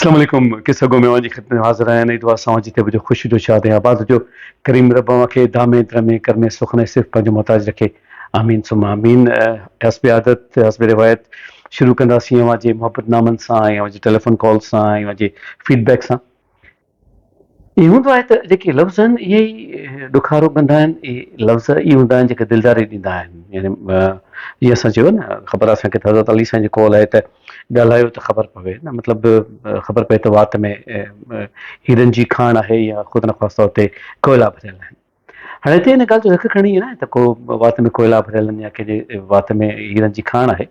اسلام عليڪم قصه گو ۾ اوهان جي خدمت ۾ حاضر آهيان ۽ دعا سان اوهان جتي به هجو خوش هجو شاد ۽ آباد هجو ڪريم رب اوهان کي دامي درمي ڪرمي سخن ۽ صرف پنهنجو محتاج رکي آمين ثم آمين حسب عادت حسب روايت شروع ڪنداسين اوهان جي محبت نامن سان ۽ اوهان جي ٽيليفون ڪال سان ۽ اوهان جي فيڊ بيڪ سان ائين هوندو آهي ته جيڪي لفظ آهن اهي ئي ڏکارو ڪندا آهن، اهي لفظ ئي هوندا آهن جيڪي دلداري ڏيندا آهن يعني جيئن اسان چيو نه خبر آهي اسان کي ته حضرت علي سائين جو قول آهي ته ڳالهايو ته خبر پوي نه مطلب خبر پئي ته وات ۾ هيرن جي کاڻ آهي يا خود نخواسته اتي ڪوئلا ڀريل آهن. هاڻي هتي ان ڳالهه جو ذڪر ڪرڻ ائين ناهي ته ڪو وات ۾ ڪوئلا ڀريل آهن يا ڪنهن جي وات ۾ هيرن جي کاڻ آهي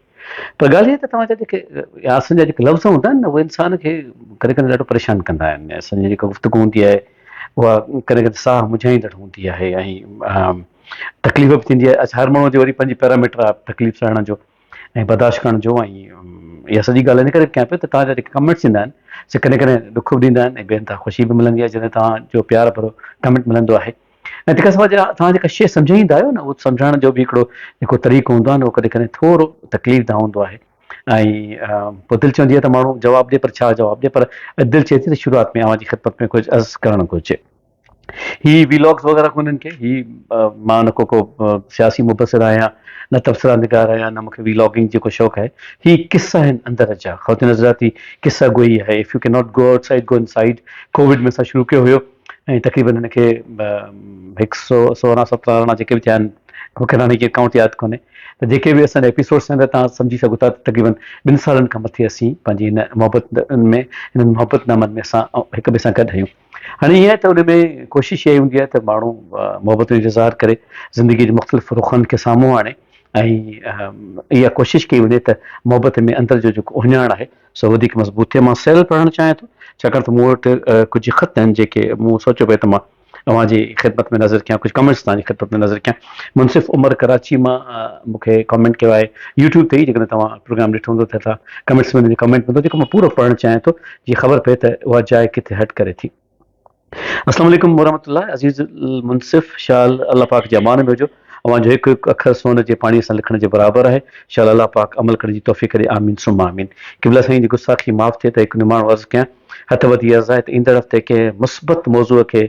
پر ڳالهه هيء ته توهان جا جيڪي يا اسان جا جيڪي لفظ هوندا آهن نه اهي انسان کي ڪڏهن ڪڏهن ڏاڍو پريشان ڪندا آهن اسان جي جيڪا گفتگو هوندي آهي اها ڪڏهن ڪڏهن ساهه مجهائيندڙ هوندي آهي ۽ تڪليف به ٿيندي آهي اڇا هر ماڻهو جو وري پنهنجي پيراميٽر آهي تڪليف سهڻ جو ۽ برداشت ڪرڻ جو ۽ اها سڄي ڳالهه ان ڪري ڪيان پيو ته توهان جا جيڪي ڪمينٽس ايندا آهن سي ڪڏهن ڪڏهن ڏک به ڏيندا آهن ۽ ٻين تان خوشي به ملندي آهي جڏهن توهان جو پيار ڀرو ڪمينٽ ملندو آهي ۽ تنهن کان سواء جيڪا توهان جيڪا شيء سمجهائيندا آهيو نه اهو سمجهائڻ جو به هڪڙو جيڪو طريقو هوندو آهي نه اهو ڪڏهن ڪڏهن ٿورو تڪليف ده هوندو آهي ۽ پوء دل چوندي آهي ته ماڻهو جواب ڏي پر ڇا جواب ڏي پر دل چئي ٿي ته شروعات ۾ اوهان جي خدمت ۾ ڪجهه عرض ڪرڻ گهرجي. هي وي لاگز وغيره ڪونهن ڪي هي مان نه ڪو ڪو سياسي مبصر آهيان نه تبصره نگار آهيان نه مونکي وي لاگنگ جو ڪو شوق آهي هي قصا آهن اندر جا خواتين حضرات هي قصه گوئي آهي if you can not go outside go inside Covid ۾ اسان شروع ڪيو هيو ۽ تقريبن هن کي هڪ سو سورهن سترهن ارڙهن جيڪي به ٿيا آهن مونکي هاڻي ڪي ڪائونٽ ياد ڪونهي ته جيڪي به اسان جا ايپيسوڊس آهن ته توهان سمجهي سگهو ٿا ته تقريبن ٻن سالن کان مٿي اسين پنهنجي هن محبت ۾ هنن محبت نامن ۾ اسان هڪ ٻئي سان گڏ آهيون هاڻي ائين آهي ته ان ۾ ڪوشش اها ئي هوندي آهي ته ماڻهو محبتن جو اظهار ڪري زندگي جي مختلف رخن کي سامهون آڻي ۽ اها ڪوشش ڪئي وڃي ته محبت ۾ اندر جو جيڪو اهڃاڻ آهي سو وڌيڪ مضبوط ٿئي. مان سيل پڙهڻ چاهيان ٿو ڇاڪاڻ ته مون وٽ ڪجهه خط آهن جيڪي مون سوچيو پئي ته مان اوهان جي خدمت ۾ نظر ڪيان ڪجهه ڪمينٽس توهان جي خدمت ۾ نظر ڪيان. منصف عمر ڪراچي مان مون کي ڪمينٽ ڪيو آهي يوٽيوب تي ئي جيڪڏهن توهان پروگرام ڏٺو هوندو ته توهان ڪمينٽس ۾ منهنجو ڪمينٽ ملندو جيڪو مان پورو پڙهڻ چاهيان ٿو جيئن خبر پئي ته اها جاء ڪٿي هٽ ڪري ٿي. السلام عليڪم ورحمة الله عزيز المنصف شال الله پاڪ جي امان ۾ هجو اوهان جو هڪ هڪ اکر سون جي پاڻي سان لکڻ جي برابر آهي شال الله پاڪ عمل ڪرڻ جي توفيق ڏي آمين ثم آمين قبله سائين جي گستاخي معاف ٿئي ته هڪ نماڻو عرض ڪيان هٿ وڌي عرض آهي ته ايندڙ هفتي ڪنهن مثبت موضوع کي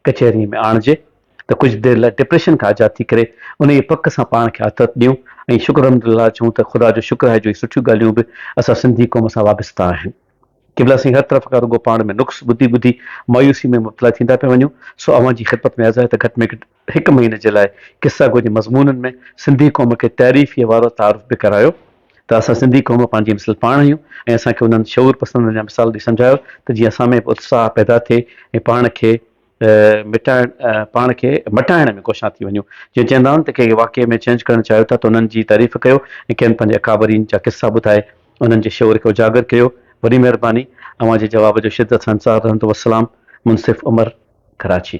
ڪچهريء ۾ آڻجي ته ڪجهه دير لاء ڊپريشن کان آزاد ٿي ڪري انهيء پڪ سان پاڻ کي آٿت ڏيون ۽ شڪر الحمدلله چئون ته خدا جو شڪر آهي جو هي سٺيون ڳالهيون به اسان سنڌي قوم سان وابسته آهن. قبلا سائين هر طرف کان رڳو پاڻ ۾ نقص ٻڌي ٻڌي مايوسي ۾ مبتلا ٿيندا پيا وڃون سو اوهان جي خدمت ۾ عرض آهي ته گهٽ ۾ گهٽ هڪ مهيني جي لاء قصه گو جي مضمونن ۾ سنڌي قوم کي تعريفيء وارو تعارف به ڪرايو ته اسان سنڌي قوم پنهنجي مثل پاڻ آهيون ۽ اسان کي انهن شعور پسندن جا مثال ڏئي سمجهايو ته جيئن اسان ۾ به اتساهه پيدا ٿئي ۽ پاڻ کي مٽائڻ پاڻ کي مٽائڻ ۾ ڪوشان ٿي وڃون. جيئن چوندا آهن ته ڪنهن کي واقعي ۾ چينج ڪرڻ چاهيو ٿا ته انهن جي تعريف ڪيو ۽ ڪين پنهنجي اڪابرين جا قصا ٻڌائي انهن جي شعور کي اجاگر ڪيو. وڏي مهرباني. اوهان جي جواب جو شدت سان انتظار رهندو. والسلام. منصف عمر ڪراچي.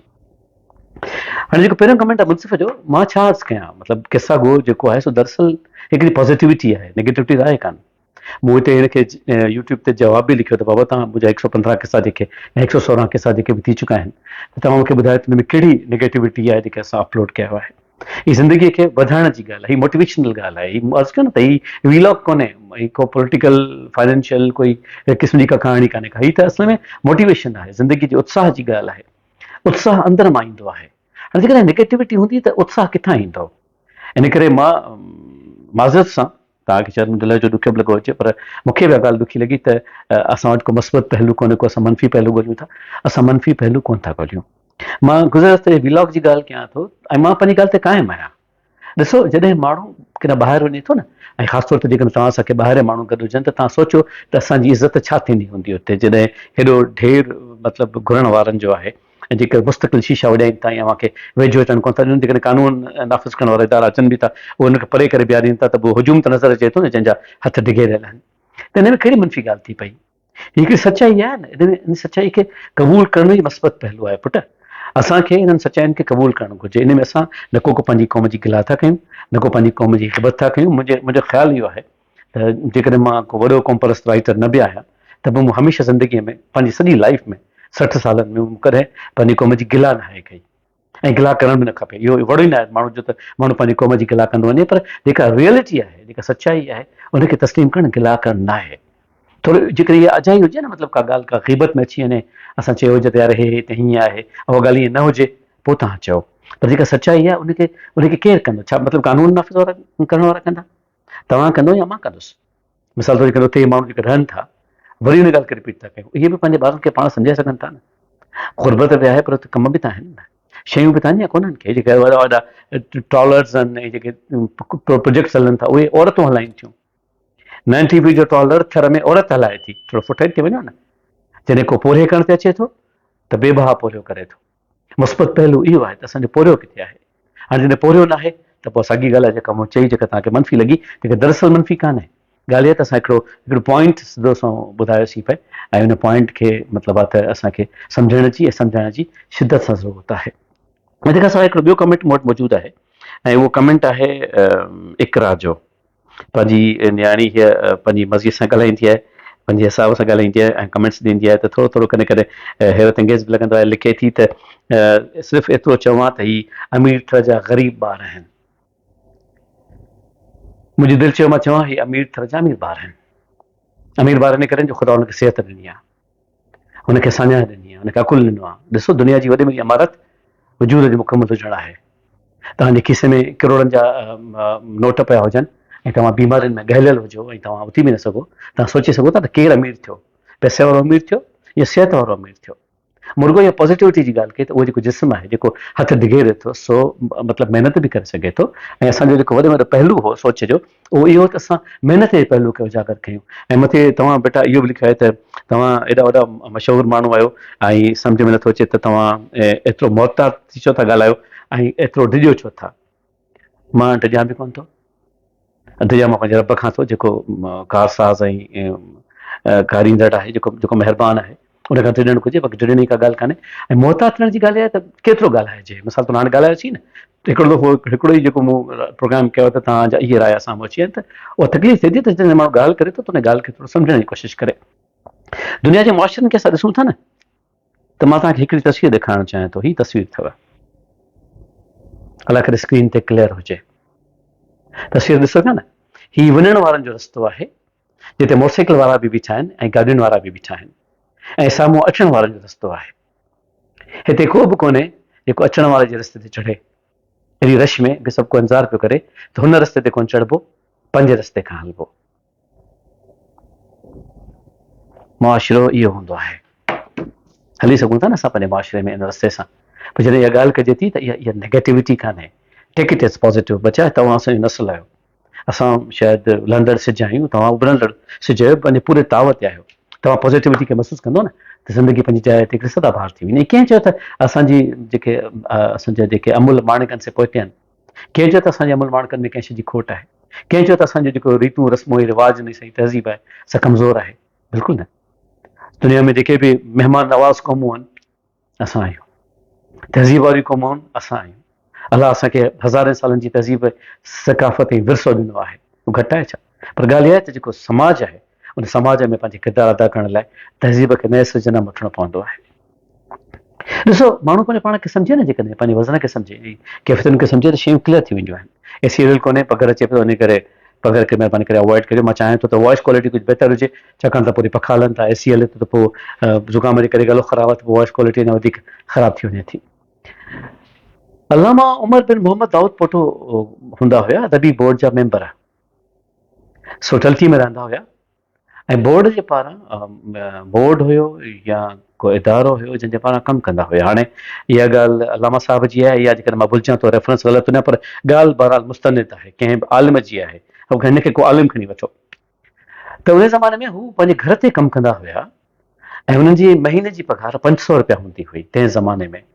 هاڻي جيڪو پهريون ڪمينٽ آهي منصف جو مان ڇا عرض ڪيان مطلب قصا گو جيڪو آهي سو دراصل هڪڙي پازيٽيوٽي آهي نيگيٽوٽي ته آهي ڪانه مون هتي هن کي يوٽيوب تي جواب به لکيو ته بابا توهان منهنجا هڪ سو پندرهن قصا جيڪي يا هڪ سو سورهن قصا جيڪي به ٿي چڪا آهن ته توهان مونکي ٻڌايو ته ان ۾ ڪهڙي نيگيٽوٽي آهي جيڪي اسان اپلوڊ ڪيو آهي هي زندگي کي وڌائڻ جي ڳالهه آهي هي موٽيويشنل ڳالهه آهي هي عرض ڪيو نه ته هي ويلاگ ڪونهي هي ڪو پوليٽيڪل فائنينشل ڪوئي قسم جي ڪا ڪهاڻي ڪانهي ڪا هي ته اصل ۾ موٽيويشن آهي زندگي جي اتساهه جي ڳالهه آهي اتساهه اندر مان ايندو آهي. هاڻي جيڪڏهن نيگيٽوٽي هوندي ته اتساهه ڪٿان ايندو؟ ان ڪري مان معذرت سان توهان کي شايد منهنجو لهجو ڏکيو به لڳو هجي پر مون کي به اها ڳالهه ڏکي لڳي ته اسان وٽ ڪو مثبت پهلو ڪونهي ڪو اسان منفي پهلو ڳوليون ٿا. اسان منفي پهلو ڪونه ٿا ڳوليون. مان گذريل هفتي وي لاگ جي ڳالهه ڪيان ٿو ۽ مان پنهنجي ڳالهه تي قائم آهيان. ڏسو جڏهن ماڻهو ڪيڏانهن ٻاهر وڃي ٿو نه ۽ خاص طور تي جيڪڏهن توهان سان ڪي ٻاهريان ماڻهو گڏ هجن ته توهان سوچيو ته اسان جي عزت ڇا ٿيندي هوندي اتي جڏهن هيڏو ڍير مطلب گهرڻ وارن جو آهي ۽ جيڪي مستقل شيشا وڄائين ٿا ۽ اوهان کي ويجهو اچڻ ڪونه ٿا ڏين جيڪڏهن قانون نافذ ڪرڻ وارا ادارا اچن به ٿا اهي انهن کي پري ڪري بيهارين ٿا ته پوء هجوم ته نظر اچي ٿو نه جنهن جا هٿ ڊگهيريل آهن ته ان ۾ ڪهڙي منفي ڳالهه ٿي پئي هي هڪڙي سچائي آهي نه، ان ۾ ان سچائي کي قبول ڪرڻ ئي مثبت پهلو آهي پٽ. اسان کي انهن سچائين کي قبول ڪرڻ گهرجي. ان ۾ اسان نه ڪو ڪو پنهنجي قوم جي گلا ٿا ڪيون، نه ڪو پنهنجي قوم جي غيبت ٿا ڪيون. منهنجي منهنجو خيال اهو آهي ته جيڪڏهن مان ڪو وڏو قومپرست رائيٽر نه به آهيان ته به مون هميشه زندگيء ۾ پنهنجي سڄي لائيف ۾ 60 سالن ۾ مون ڪڏهن پنهنجي قوم جي گلا ناهي ڪئي. ۽ گلا ڪرڻ به نه کپي. اهو وڙ ئي ناهي ماڻهو جو ته ماڻهو پنهنجي قوم جي گلا ڪندو وڃي پر جيڪا ريئلٽي آهي، جيڪا سچائي آهي ان کي تسليم ڪرڻ گلا ڪرڻ ناهي. ٿورو جيڪڏهن اها اجائي هجي نه مطلب ڪا ڳالهه ڪا غيبت ۾ اچي وڃي اسان چيو هجي ته يار هي هتي هيئن آهي اها ڳالهه ائين نه هجي پوء توهان چئو پر جيڪا سچائي آهي ان کي ان کي ڪير ڪندو ڇا مطلب قانون نافذ وارا ڪرڻ وارا ڪندا توهان ڪندو يا مان ڪندس مثال طور جيڪڏهن اتي ماڻهو جيڪي رهن ٿا وري ان ڳالهه کي رپيٽ ٿا ڪيون اهي به پنهنجي ٻارن کي پاڻ سمجهائي سگهن ٿا نه غربت به آهي پر اتي ڪم به ته آهن نه شيون به ته آهن يا ڪونهن کي جيڪي وڏا وڏا ٽرالرز آهن ۽ جيڪي پروجيڪٽس هلن ٿا اهي عورتون هلائين ٿيون نائنٽي فيٽ جو ٽرالر ٿر ۾ عورت هلائي ٿي ٿورو فٽ ٿي وڃو نه جڏهن ڪو پورهيي ڪرڻ تي اچي ٿو ته بي بها پورهيو ڪري ٿو مثبت پهلو اهو آهي ته اسان جو پورهيو ڪٿي آهي هاڻي جڏهن پورهيو ناهي ته پوء ساڳي ڳالهه آهي جيڪا مون چئي جيڪا توهان کي منفي لڳي جيڪا دراصل منفي ڪانهي ڳالهه اها ته اسان هڪڙو هڪڙو پوائنٽ سڌو سنئون ٻڌايوسين پئي ۽ ان پوائنٽ کي مطلب آهي ته اسان کي سمجهڻ جي ۽ سمجهائڻ جي شدت سان ضرورت آهي ان کان سواء هڪڙو ٻيو ڪمينٽ مون وٽ موجود آهي ۽ اهو ڪمينٽ آهي اقرا جو پنهنجي نياڻي هيء پنهنجي مرضيء سان ڳالهائيندي آهي، پنهنجي حساب سان ڳالهائيندي آهي ۽ ڪمينٽس ڏيندي آهي ته ٿورو ٿورو ڪڏهن ڪڏهن حيرت انگيز به لڳندو آهي. لکي ٿي ته صرف ايترو چوان ته هي امير ٿر جا غريب ٻار آهن. منهنجي دل چيو مان چوان هي امير ٿر جا امير ٻار آهن. امير ٻار ان ڪري جو خدا انهن کي صحت ڏني آهي. هن کي ساڃاهه ڏني آهي، هن کي عقل ڏنو آهي. ڏسو دنيا جي وڏي ۾ وڏي عمارت وجود جو مڪمل هجڻ آهي. توهان جي کيسي ۾ ڪروڙن جا نوٽ پيا هجن ۽ توهان بيمارين ۾ گهليل هجو ۽ توهان اٿي به نه سگهو، توهان سوچي سگهو ٿا ته ڪير امير ٿيو؟ پئسي وارو امير ٿيو يا صحت وارو امير ٿيو؟ مرڳو اها پازيٽوٽي جي ڳالهه ڪئي ته اهو جيڪو جسم آهي جيڪو هٿ ڊگهيري ٿو سو مطلب محنت به ڪري سگهي ٿو ۽ اسان جو جيڪو وڏي ۾ وڏو پهلو هو سوچ جو اهو اهو ته اسان محنت جي پهلو کي اجاگر ڪيون ۽ مٿي توهان بيٽا اهو به لکيو آهي ته توهان ايڏا وڏا مشهور ماڻهو آهيو ۽ سمجهه ۾ نٿو اچي ته توهان ايترو محتاط ٿي ڇو ٿا ڳالهايو ۽ ايترو ڊڄو ڇو ٿا؟ مان ڊڄان به ڪونه ٿو ڊڄان مان پنهنجي رب کان ٿو جيڪو ڪارساز ۽ ڪاريندڙ آهي جيڪو جيڪو مهربان آهي ان کان ڊڄڻ گهرجي باقي ڊڄڻ جي ڪا ڳالهه ڪانهي ۽ محتاط ٿيڻ جي ڳالهه اها آهي ته ڪيترو ڳالهائجي مثال طور هاڻي ڳالهايوسين نه هڪڙو دفعو هڪڙو ئي جيڪو مون پروگرام ڪيو ته توهان جا اهي رايا سامهون اچي ويا ته اها تڪليف ٿئي ٿي ته جڏهن ماڻهو ڳالهه ڪري ٿو ته ان ڳالهه کي ٿورو سمجهڻ جي ڪوشش ڪري دنيا جي معاشرن کي اسان ڏسون ٿا نه ته مان توهان کي هڪڙي تصوير ڏيکارڻ چاهيان ٿو هي تصوير اٿو الله ڪري اسڪرين تي ڪليئر هجي تصوير ڏسو ٿا نه هي وڃڻ وارن جو رستو آهي جتي موٽرسائيڪل وارا به بيٺا آهن ۽ گاڏين وارا به بيٺا آهن ۽ سامهون اچڻ وارن جو رستو آهي. هتي ڪو به ڪونهي جيڪو اچڻ واري جي رستي تي چڙهي. اهڙي رش ۾ به سڀ ڪو انتظار پيو ڪري ته هن رستي تي ڪونه چڙهبو، پنهنجي رستي کان هلبو. معاشرو اهو هوندو آهي. هلي سگهون ٿا نه اسان پنهنجي معاشري ۾ ان رستي سان. پر جڏهن اها ڳالهه ڪجي ٿي ته اها اها نيگيٽوٽي ڪانهي. ٽيڪ it as positive بچا توهان اسان جو نسل آهيو. اسان شايد لهندڙ سج آهيون، توهان اڀرندڙ سج آهيو، پنهنجي پوري تاو تي آهيو. توهان پازيٽوٽي کي محسوس ڪندو نه ته زندگي پنهنجي جاء تي هڪڙي سدا بهار ٿي ويندي. ڪنهن چيو ته اسان جي جيڪي اسان جا جيڪي املهه ماڻڪن سي پوئتي آهن. ڪنهن چيو ته اسان جي املهه ماڻڪن ۾ ڪنهن شيء جي کوٽ آهي. ڪنهن چيو ته اسان جو جيڪو ريتون رسمون ۽ رواج ۽ صحيح تهذيب آهي سا ڪمزور آهي. بلڪل نه. دنيا ۾ جيڪي به مهمان نواز قومون آهن اسان آهيون. تهذيب واريون قومون اسان آهيون. الله اسان کي هزارين سالن جي تهذيب، ثقافت ۽ ورثو ڏنو آهي. اهو گهٽ آهي ڇا؟ پر ڳالهه اها آهي ته جيڪو سماج آهي، ان سماج ۾ پنهنجي ڪردار ادا ڪرڻ لاء تهذيب کي نئين سر جنم وٺڻو پوندو آهي. ڏسو، ماڻهو پنهنجو پاڻ کي سمجهي نه جيڪڏهن پنهنجي وزن کي سمجهي ۽ ڪيفيتن کي سمجهي ته شيون ڪليئر ٿي وينديون آهن. اي سيريل ڪونهي، پگهر اچي پيو ان ڪري پگهر کي مهرباني ڪري اوائڊ ڪريو. مان چاهيان ٿو ته وائس ڪوالٽي ڪجهه بهتر هجي، ڇاڪاڻ ته پوء وري پکا هلن ٿا، اي سي هلي ٿو ته پوء زڪام جي ڪري گلو خراب آهي ته پوء وائس ڪوالٽي اڃا وڌيڪ خراب ٿي وڃي ٿي. علامه عمر بن محمد دائود پوٽو هوندا هيا ادبي بورڊ جا ميمبر. سو ٽلٽي ۾ رهندا هيا ۽ بورڊ جي پاران بورڊ هيو يا ڪو ادارو هيو جنهن جي پاران ڪم ڪندا هيا. هاڻي اها ڳالهه علامه صاحب جي آهي يا جيڪڏهن مان ڀلجان ٿو ريفرنس غلط نه پر ڳالهه بهرحال مستند آهي ڪنهن به عالم جي آهي هن کي ڪو عالم کڻي وٺو ته ان زماني ۾ هو پنهنجي گهر تي ڪم ڪندا هيا ۽ هنن جي مهيني جي پگهار 500 روپيا هوندي هئي تنهن زماني ۾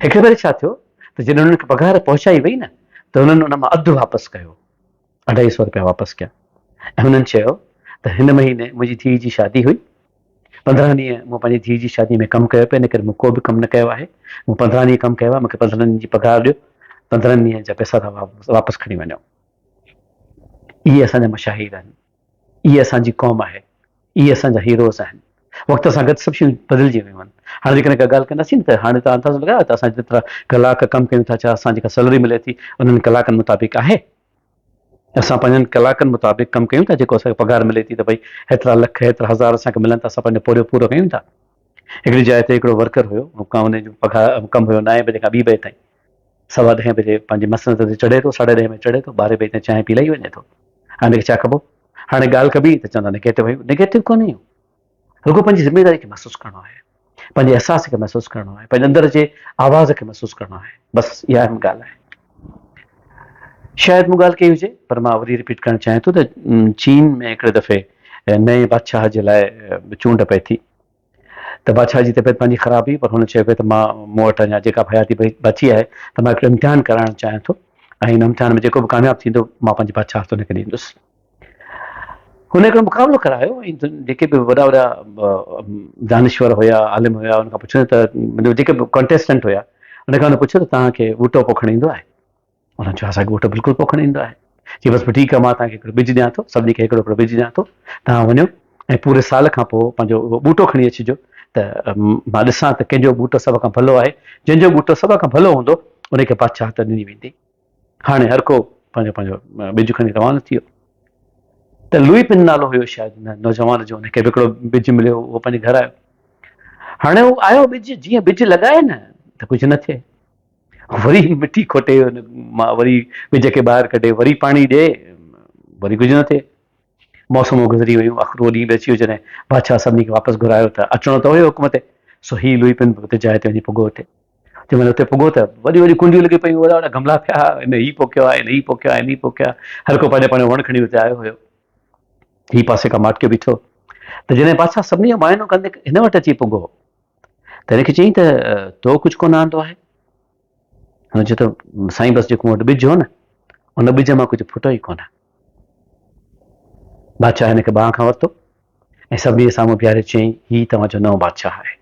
هڪ ڀيري ڇا ٿيو ته جڏهن هنن کي پگهار پهچائي وئي نه ته هنن ان مان اڌ واپس ڪيو اڍائي سو روپيا واپس ڪيا ۽ هنن چيو ته هن مهيني منهنجي ڌيء جي شادي هئي، 15 ڏينهن مون پنهنجي ڌيء جي شادي ۾ ڪم ڪيو پئي ان ڪري مون ڪو به ڪم نه ڪيو آهي، مون 15 ڏينهن ڪم ڪيو آهي، مون کي 15 ڏينهن جي پگهار ڏيو، 15 ڏينهن جا پئسا توهان واپس کڻي وڃو. اهي اسان جا مشاهير آهن، اهي اسان جي قوم آهي، اهي اسان جا هيروز آهن. وقت سان گڏ سڀ شيون بدلجي ويون آهن. هاڻي جيڪڏهن ڪا ڳالهه ڪنداسين نه ته هاڻي توهان اندازو لڳايو ته اسان جيترا ڪلاڪ ڪم ڪيون ٿا ڇا اسان جيڪا سيلري ملي ٿي انهن ڪلاڪن مطابق آهي؟ اسان پنهنجن ڪلاڪن مطابق ڪم ڪيون ٿا جيڪو اسان کي پگهار ملي ٿي ته ڀئي هيترا لک هيترا هزار اسان کي ملن ٿا اسان پنهنجو پورهيو پورو ڪيون ٿا. هڪڙي جاء تي هڪڙو ورڪر هيو ان جو پگهار ڪم هيو نائين بجي کان ٻي بجي تائين سوا ڏهين بجي پنهنجي مسند تي چڙهي ٿو ساڍي ڏهين بجي چڙهي ٿو ٻارهين بجي تائين چانهه پي لهي وڃي ٿو هاڻي هن کي ڇا ڪبو هاڻي ڳالهه ڪبي ته چوندا نگيٽو آهيون نگيٽو ڪونهي آهيون رڳو پنهنجي ذميواري کي محسوس ڪرڻو آهي پنهنجي احساس کي محسوس ڪرڻو آهي پنهنجي اندر جي آواز کي محسوس ڪرڻو آهي بس اها اهم ڳالهه آهي شايد مون ڳالهه ڪئي هجي پر مان وري رپيٽ ڪرڻ چاهيان ٿو ته چين ۾ هڪڙي دفعي نئين بادشاهه جي لاء چونڊ پئي ٿي ته بادشاهه جي طبيعت پنهنجي خراب هئي پر هن چيو پئي ته مان مون وٽ اڃا جيڪا به حياتي بچي آهي ته مان هڪڙو امتحان ڪرائڻ چاهيان ٿو ۽ ان امتحان ۾ جيڪو به ڪامياب ٿيندو مان پنهنجي بادشاهت هن کي ڏيندس هن هڪڙو مقابلو ڪرايو ۽ جيڪي به وڏا وڏا دانشور هيا عالم هيا ان کان پڇيو ته مطلب جيڪي به ڪنٽيسٽنٽ هيا ان کان هن پڇيو ته توهان کي ٻوٽو پوکڻ ايندو آهي انهن چيو اسان کي ٻوٽو بلڪل پوکڻ ايندو آهي چي بس ٺيڪ آهي مان توهان کي هڪڙو ٻج ڏيان ٿو سڀني کي هڪڙو هڪڙو ٻج ڏيان ٿو توهان وڃو ۽ پوري سال کان پوء پنهنجو اهو ٻوٽو کڻي اچجو ته مان ڏسان ته ڪنهن جو ٻوٽو سڀ کان ڀلو آهي جنهن جو ٻوٽو سڀ کان ڀلو هوندو ان کي بادشاهت ڏني ويندي هاڻي هر ڪو پنهنجو پنهنجو ٻج کڻي روانو ٿي ويو ته لوئي پن نالو هيو شايد ان نوجوان جو ان کي به هڪڙو ٻج مليو اهو پنهنجي گهر آيو هاڻي هو آيو ٻج جيئن ٻج لڳائي نه ته ڪجهه نه ٿئي وري مٽي کوٽي ان مان وري ٻج کي ٻاهر ڪڍي وري پاڻي ڏي وري ڪجهه نه ٿئي موسمون گذري ويون آخر اهو ڏينهن به اچي ويو جڏهن بادشاهه سڀني کي واپس گهرايو ته اچڻو ته هيو حڪم تي سو هي لوئي پن به اتي جاء تي وڃي پڳو اتي جنهن مهل اتي پڳو ته وڏيون وڏيون ڪنڊيون لڳيون پيون، وڏا وڏا گملا پيا، هن هي پوکيو آهي، هن هي پوکيو آهي، هن هي پوکيو آهي، هر ڪو پنهنجو پنهنجو وڻ کڻي اتي آيو هيو. هي پاسي کان ماٽڪيو بيٺو ته جڏهن بادشاهه سڀني جو معائنو ڪندي هن وٽ اچي پڳو ته هن کي چيائين ته تو ڪجهه ڪونه آندو آهي؟ هن چيو ته سائين بس جيڪو مون وٽ ٻج هو نه ان ٻج مان ڪجهه ڦٽو ئي ڪونه. بادشاهه هن کي ٻانهن کان ورتو ۽ سڀني جي سامهون بيهاري چيائين، هي توهان جو نئون بادشاهه آهي.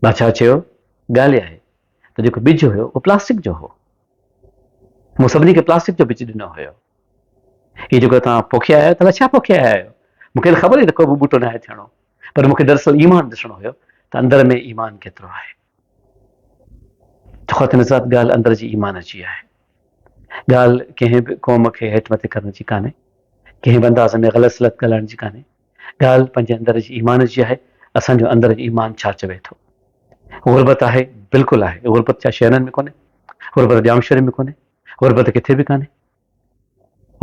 بادشاهه چيو، ڳالهه اها آهي ته جيڪو ٻج هيو اهو پلاسٽڪ جو هو. مون سڀني کي پلاسٽڪ جو ٻج ڏنو هيو. هي جيڪو توهان پوکي آيا آهيو، ته ڇا پوکي آيا آهيو؟ مون کي ته خبر هئي ته ڪو به ٻوٽو ناهي ٿيڻو، پر مون کي دراصل ايمان ڏسڻو هيو ته اندر ۾ ايمان ڪيترو آهي. خواتين حضرات ڳالهه اندر جي ايمان جي آهي. ڳالهه ڪنهن به قوم کي هيٺ مٿي ڪرڻ جي ڪانهي. ڪنهن به انداز ۾ غلط سلط ڳالهائڻ جي ڪانهي. ڳالهه پنهنجي اندر جي ايمان جي آهي. اسان جو اندر جو ايمان ڇا چوي ٿو. غربت آهي، بلڪل آهي. غربت ڇا شهرن ۾ ڪونهي؟ غربت ڄامشوري ۾ ڪونهي؟ غربت ڪٿي به ڪانهي.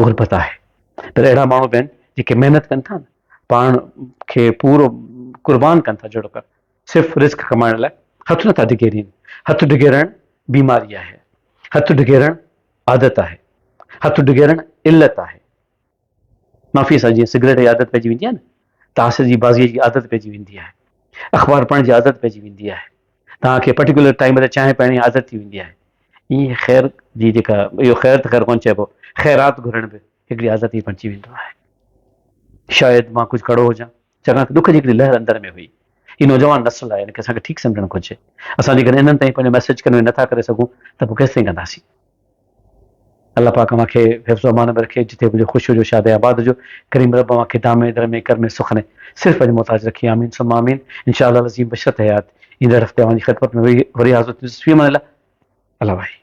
غربت آهي. پر اهڙا ماڻهو به آهن جيڪي محنت ڪن ٿا نه، پاڻ کي پورو قربان ڪن ٿا جهڙوڪر صرف رزق ڪمائڻ لاء هٿ نٿا ڊگهيرين. هٿ ڊگهيرڻ بيماري آهي. هٿ ڊگهيرڻ عادت آهي. هٿ ڊگهيرڻ علت آهي. معافيء سان جيئن سگريٽ جي عادت پئجي ويندي آهي نه، تاس جي بازيء جي عادت پئجي ويندي آهي. اخبار پڙهڻ جي عادت پئجي ويندي آهي. توهان کي پرٽيڪولر ٽائيم تي چانهه پيئڻ جي عادت ٿي ويندي آهي. ائين خير جي جيڪا اهو خير ته خير ڪونه چئبو، خيرات گهرڻ به هڪڙي عادت ئي بڻجي ويندو آهي. شايد مان ڪجهه ڪڙو هجان. ڇاڪاڻ ته ڏک جي هڪڙي لهر اندر ۾ هئي. هي نوجوان نسل آهي، ان کي اسان کي ٺيڪ سمجهڻ گهرجي. اسان جيڪڏهن انهن تائين پنهنجو ميسيج ڪنوي نه ٿا ڪري سگهون ته پوء ڪيستائين ڪنداسين. الله پاڪ اوهان کي حفظ و امان ۾ رکي، جتي به هجو خوش هجو شاد ۽ آباد هجو. ڪريم رب اوهان کي دامي درمي ڪرمي سخني صرف پنهنجو محتاج رکي آمين ثم آمين. انشاء الله العظيم بشرط حيات ايندڙ هفتي اوهان جي خدمت ۾ وري حاضر ٿيندس. في امان الله. الله واهي.